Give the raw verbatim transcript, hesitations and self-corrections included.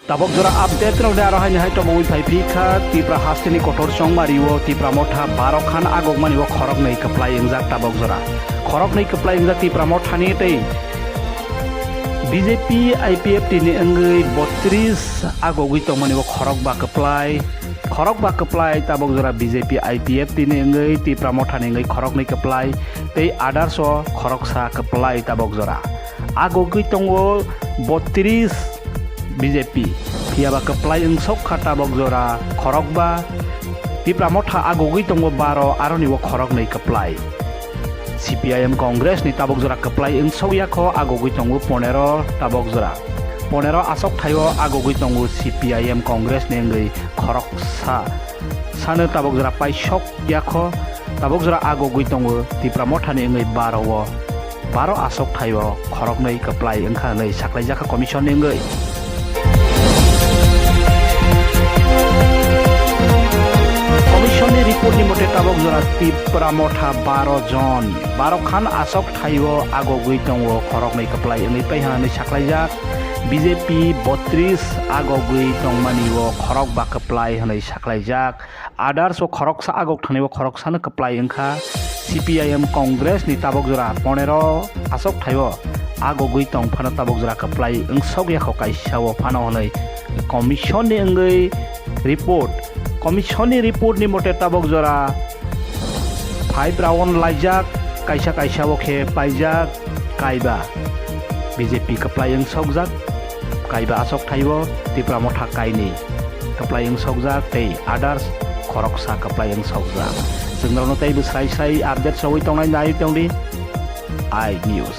Tabok jora update rok de aro haini hai tongwi phai phi kha, Tipra hasteni kotor chongmari o Tipra motha baro khan agokmani o khoroknwi kwplai wngjak tabok jora. Khoroknwi kwplai wngjak Tipra mothani tei B J P I P F T ni wngwi botris agogwi tongmani o khorokba kwplai. Khorokba kwplai tabok jora B J P I P F T ni wngwi Tipra mothani wngwi khoroknwi kwplai tei others o khoroksa kwplai tabok jora. Agogwi tongo botris B J P, phiyaba kwplai wngsok kha tabok jora khorokba. Tipra motha agogwi tongo baro, aroni o khoroknwi kwplai. C P I M Congress ni tabok jora kwplai wngsok ya kho, agogwi tongo ponero tabok jora. Ponero asok thaio agogwi tongo C P I M Congress ni wngwi khoroksa. Sano tabok jora paisok ya kho, tabok jora agogwi tongo Tipra mothani wngwi baro o. Baro asok thaio khoroknwi kwplai wngkha hwnwi saklaijak kha commission ni wngwi. Commission ni report ni mote tabok jora Tipra motha baro jon, baro khan asok thaio agogwi tongo khoroknwi kwplai wngwi pai hwnwi saklaijak. B J P botris agogwi tongmani o khorokba kwplai hwnwi saklaijak. Others o khoroksa agok thani o khoroksano kwplai wngkha. C P I M Congress ni tabok jora ponero asok thaio agogwi tong phano tabok jora kwplai wngsok ya kho kaisa o phano hwnwi commission ni wngwi report. Commission ni report ni mote tabok jora five round laijak, kaisa kaisa o khe paijak, kaiba B J P kwplai wngsokjak, kaiba asok thaio Tipra motha kainwi kwplai wngsokjak tei others khoroksa kwplai wngsokjak. Chwng norokno teibo srai srai update sogwi tongnai nai tongdi I News.